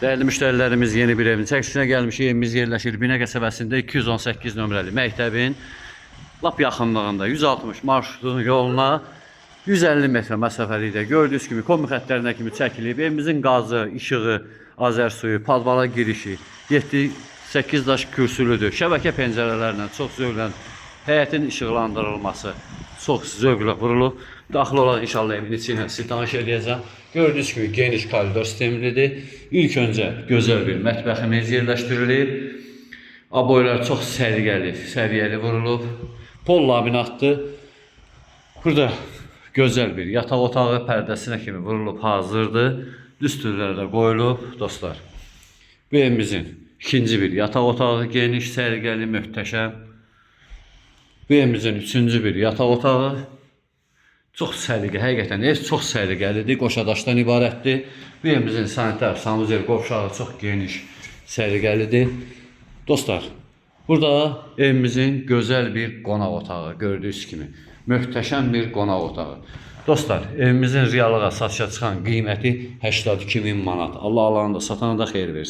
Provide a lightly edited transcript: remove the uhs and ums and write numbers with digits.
Dəyərli müştərilərimiz, yeni bir evin çəkilişinə gəlmişik. Evimiz yerləşir Binə qəsəbəsində 218 nömrəli məktəbin lap yaxınlığında 160 marşrutun yoluna 150 metr məsafəlikdə gördüyünüz kimi kombi xəttlərinə kimi çəkilib. Evimizin qazı, işığı, Azərsuyu, padvala girişi 7-8 daş kürsülüdür. Şəbəkə pəncərələrlə çox zövqlə həyətin işıqlandırılması çox zövqlə vurulub. Daxil olaq inşallah evin içi ilə sizi tanış eləyəcəm. Gördüyünüz kimi geniş koridor sistemlidir. İlk öncə gözəl bir mətbəximiz yerləşdirilib. Aboylar çox səliqəli, səviyyəli vurulub. Pol laminatdır. Burada gözəl bir yataq otağı pərdəsinə kimi vurulub hazırdır. Lüstrlər də qoyulub dostlar. Bu evimizin ikinci bir yataq otağı geniş, səliqəli, möhtəşəm. Bu evimizin üçüncü bir yataq otağı. Çox səliqə, həqiqətən ev çox səliqəlidir, qoşadaşdan ibarətdir. Bu evimizin sanitar sanuzel qovşağı çox geniş, səliqəlidir. Dostlar, burada evimizin gözəl bir qonaq otağı gördüyünüz kimi. Möhtəşəm bir qonaq otağı. Dostlar, evimizin reallığa satışa çıxan qiyməti 82 min manat. Allah alanı da satana da xeyir versin.